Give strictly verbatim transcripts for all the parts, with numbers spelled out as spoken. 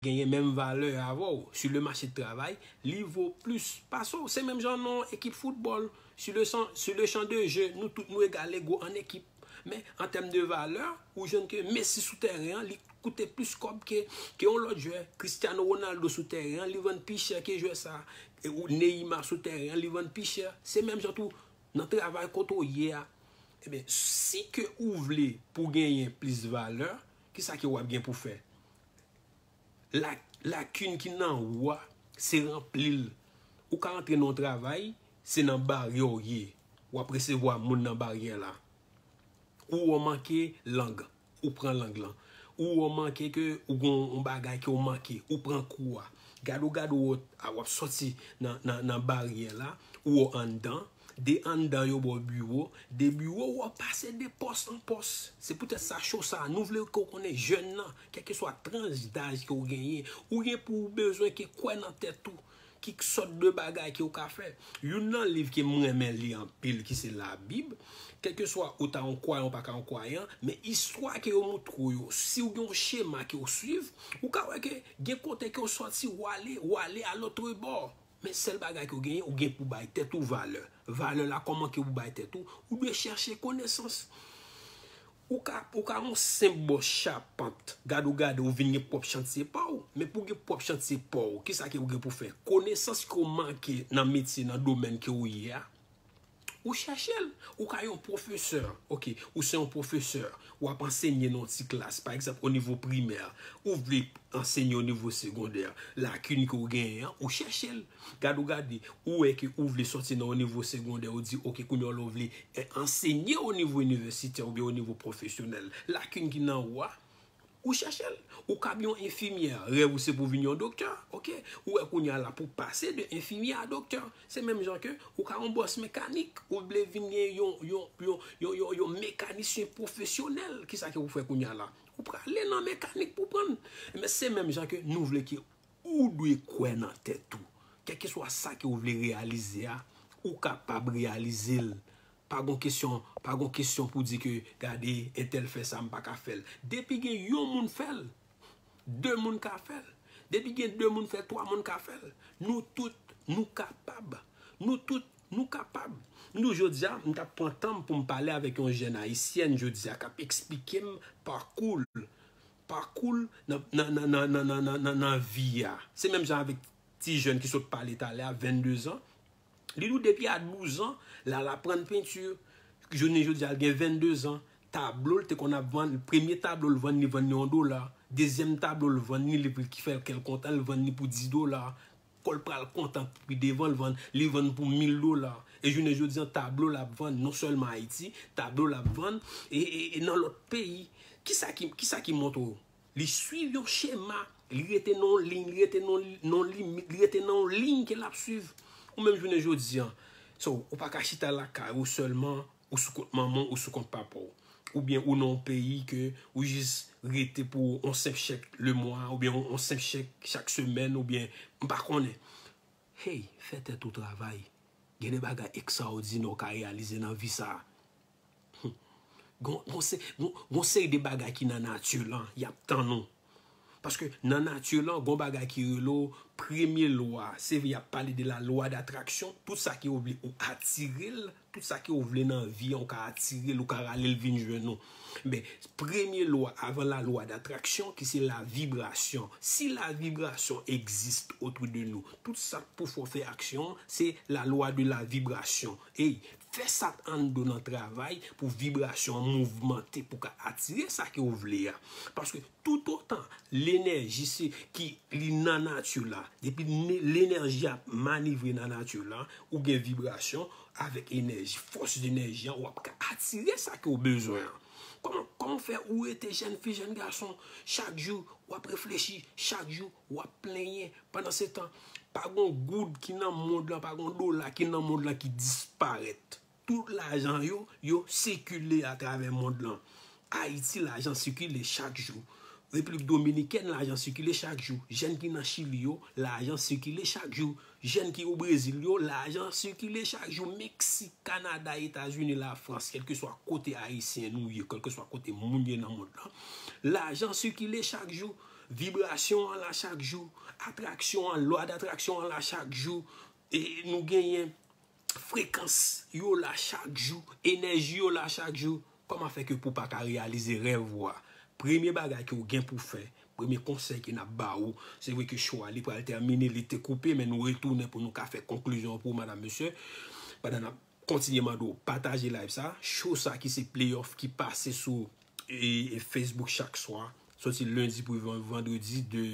genyen menm valè avè w. Sou le mache de travay, li vo plis pase w. Se menm jan nan yon ekip foutbòl. Sou le chan, sou le chan de je, nou tout nou egal ego an ekip. Men, an tèm de valè, ou jwenn ke Messi sou tèren an, li koute plis kòb ke, ke yon lòt jwè. Cristiano Ronaldo sou tèren an, li vann pi chè ke jwè sa. E ou Neymar sou tèren an, li vann pi chè. Se menm jan tou, nan travay kote w ye a. Ebyen, si ke ou vle pou genyen plis valè, kisa ke w ap gen pou fè? La, lakin ki nan ou a, se ranpli l. Ou ka antre nan yon travay, se nan baryè w ye. W ap resevwa moun nan baryè la. Ou wè w manke lang, ou pran lang lan. Ou wè w manke ke ou gon yon bagay ke w manke, ou pran kou a. Gade w, gade w, w ap sòti nan, nan, nan baryè la, ou wè w anndan, de anndan yo ba w biwo, de biwo w ap pase de pòs an pòs. Se poutèt sa, cho sa, nou vle ke w konnen jèn nan, kèlkeswa tranch daj ke w genyen, ou gen pou w bezwen ke kwè nan tèt ou, ki sòt de bagay ke w ka fè. Youn nan liv ke m renmen li anpil, ki se Labib, kèlkeswa ou ta yon kwayan, ou pa ka yon kwayan, men istwa ke yo moutre w yo, si w gen yon chema ke w swiv, ou ka wè ke gen kote ke w sòti, w ale, w ale a lòt bò. Men sèl bagay ke w genyen, ou gen pou bay tèt ou valè. Valè la, kòman ke ou bay tèt ou? Ou dwe chèche konesans. Ou ka, ou ka yon senp bòs chapant. Gade w gade, ou vin gen pwòp chantye pa w. Men pou w gen pwòp chantye pa w, kisa ke ou gen pou fè? Konesans ke w manke nan metye, nan domèn ke ou ye a, ou chèche l. Ou ka yon pwofesè. Ok, ou se yon pwofesè. W ap ansenye nan yon ti klas, pa egzanp, o nivo primè. Ou vle ansenye o nivo segondè. Lakin ke w genyen an, ou chèche l. Gade w gade, ou wè ke ou vle sòti nan o nivo segondè, ou di, ok, kounye a w vle, eh, ansenye o nivo inivèsitè oubyen o nivo pwofesyonèl. Lakin ki nan ou a, ou chèche l. Ou kab yon enfimyè, rèv ou se pou vin yon doktè, ok? Ou wè kounye a la pou pase de enfimyè a doktè. Se menm jan ke ou ka yon bòs mekanik, ou vle vin gen yon, yon, yon, yon, yon, yon mekanisyen pwofesyonèl. Kisa ke ou fè kounye a la? Ou prale nan mekanik pou prann. Men se menm jan ke nou vle ke ou dwe kwè nan tèt ou. Kèlkeswa sa ke ou vle reyalize a, ou kapab reyalize l. Pa gon kesyon, pa gon kesyon pou di ke, gade, entèl fè sa, m pa ka fè l. Depi gen yon moun fè l, de moun ka fè l. Depi gen de moun fè l, twa moun ka fè l. Nou tout, nou kapab. Nou tout, nou kapab. Nou, jodi a, m t ap pran tan m pou m pale avèk yon jèn ayisyèn jodi a k ap eksplike m pakou l. Pakou l nan, nan, nan vi a. Se menm jan avèk ti jèn ki sot pale talè a, vennde zan. Li di w depi a douz an, l al aprann penti. Jounen jodi a, l gen vennde zan. Tablo l te konn ap vann, premye tablo l vann, li vann li yon dola. Dezyèm tablo l vann li, li ki fè l kè l kontan, l vann li pou dis dola. Kò l pral kontan pi devan, l vann, li vann pou mil dola. E jounen jodi a, tablo l ap vann, non sèlman Ayiti, tablo l ap vann, e, e, e nan lòt peyi. Kisa ki, kisa ki montre w? Li swiv yon chema, li rete nan yon liy, li rete nan, nan yon limit, li rete nan yon liy ke l ap swiv. Ou menm jounen jodi a, so, ou pa ka chita lakay ou sèlman, ou sou kont manman w, ou sou kont papa w. Oubyen ou nan yon peyi ke ou jis rete pou yon senp chèk lemwa, oubyen yon, yon senp chèk chak semèn, oubyen m pa konnen. Hey, fè tèt ou travay. Gen de bagay ekstraòdinè w ka reyalize nan vi sa a. Gon, gon se-, gon, gon seri de bagay ki nan nati lan, y ap tann ou. Paske nan nati lan, gon bagay ki rele w premye lwa. Se vre, y ap pale de la loi d'attraction. Tout sa ke ou vle, ou atire l. Tout sa ke ou vle nan vi an, ou ka atire l, ou ka rale l vin jwenn ou. Men, premye lwa avan la loi d'attraction, ki se la vibrasyon. Si la vibrasyon egziste autour de nous, tout sa k pou fè w fè aksyon, se la loi de la vibration. Ey, fè sa k anndan w nan travay pou vibrasyon an mouvmante, pou w ka atire sa ke w vle a. Paske toutotan lenèji se ki li nan nati la, depi ne-, lenèji ap manevre nan nati la, ou gen vibrasyon avèk enèji, fòs de enèji an, w ap ka atire sa ke w bezwen an. Kòman, kòman fè ou rete jèn fi, jèn gason, chak jou w ap reflechi, chak jou w ap plenyen, pandan se tan, pa gon goud ki nan mond lan, pa gon dola ki nan mond lan ki disparèt. Tout lajan yo, yo sikile atravè mond lan. Ayiti, lajan sikile chak jou. Repiblik Dominikèn, lajan sikile chak jou. Jèn ki nan Chili yo, lajan sikile chak jou. Jèn ki o Brezil yo, lajan sikile chak jou. Meksik, Kanada, Etazini, Lafrans, kèlkeswa kote Ayisyen nou ye, kèlkeswa kote moun ye nan mond lan, lajan sikile chak jou. Vibrasyon an la chak jou, atraksyon an, lwa datraksyon an la chak jou, e nou genyen frekans yo la chak jou, enèji yo la chak jou. Kòman fè ke pou pa ka reyalize rèv ou a? Premye bagay ke w gen pou fè, premye konsèy ke n ap ba ou, se vre ke show a li pral tèmine, li te koupe, men nou retounen pou nou ka fè konklizyon pou madanm mesye. Pandan n ap kontinye mande w pataje live sa, show sa ki se playoff ki pase sou e, e Facebook chak swa, soti lendi pou vandredi de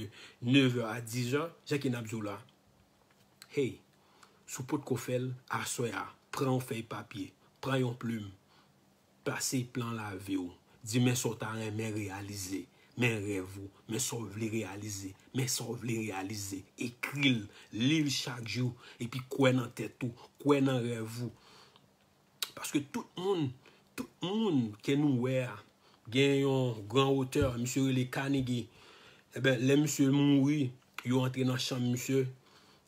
nevè a dizè, jan ke n ap di w la. Hey, si w potko fè l, aswè a, pran yon fèy papye, pran yon plim, pase plan lavi w, di men sa w ta renmen reyalize, men rèv ou, men sa w vle reyalize, men sa w vle reyalize, ekri l, li l chak jou, epi kwè nan tèt ou, kwè nan rèv ou. Paske tout moun, tout moun ke nou wè a, gen yon gran otè, misye rele Carnegie. Ebyen, lè misye mouri, yo antre nan chanm misye,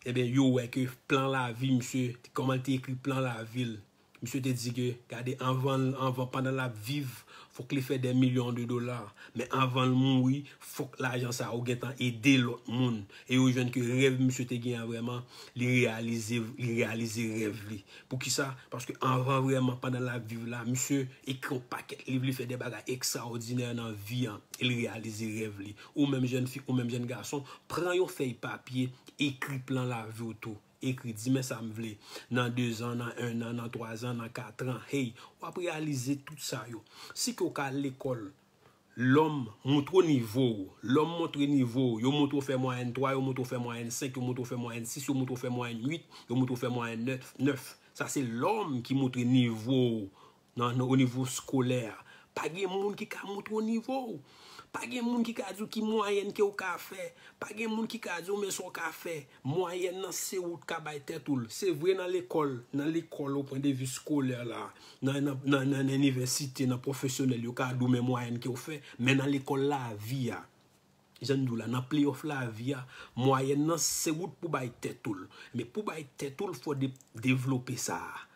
ebyen, yo wè ke plan lavi misye, kòman l te ekri plan lavi l. Misye te di ke, gade, anvan, anvan, pandan l ap viv, fòk li fè dè milyon de dola. Men anvan l mouri, fòk lajan sa yo gentan ede lòt moun. E yo jwenn ke rèv misye te gen an vrèman, li reyalize, li reyalize rèv li. Poukisa? Paske anvan vrèman, pandan l ap viv la, misye ekri yon pakèt liv, li fè de bagay ekstraòdinè nan vi an, e l reyalize rèv li. Ou menm jèn fi, ou menm jèn gason, pran yon fèy papye, ekri plan lavi w tou. Ekri, di men sa m vle. Nan dezan, nan ennan, nan twazan, nan katran. Hey, w ap reyalize tout sa yo. Si ke w ka al lekòl, lòm montre w nivo w. Lòm montre nivo w. Yo montre w fè mwayèn twa, yo montre w fè mwayèn senk, yo montre w fè mwayèn sis, yo montre w fè mwayèn uit, yo montre w fè mwayèn nèf, nèf. Sa se lòm ki montre nivo w nan, nan, o nivo skolè a. Pa gen moun ki ka montre w nivo w. Pa gen moun ki ka di w ki mwayèn ke w ka fè. Pa gen moun ki ka di w men sa w ka fè. Mwayèn nan se ou k ka bay tèt ou l. Se vre nan lekòl, nan lekòl o pwen de vi skolè la, nan, nan, nan, nan, nan inivèsite, nan pwofesyonèl, yo ka di w men mwayèn ke w fè. Men nan lekòl lavi a, jan n di w la, nan playoff lavi a, mwayèn nan se ou k pou bay tèt ou l. Men pou bay tèt ou l, fò de, devlope sa a.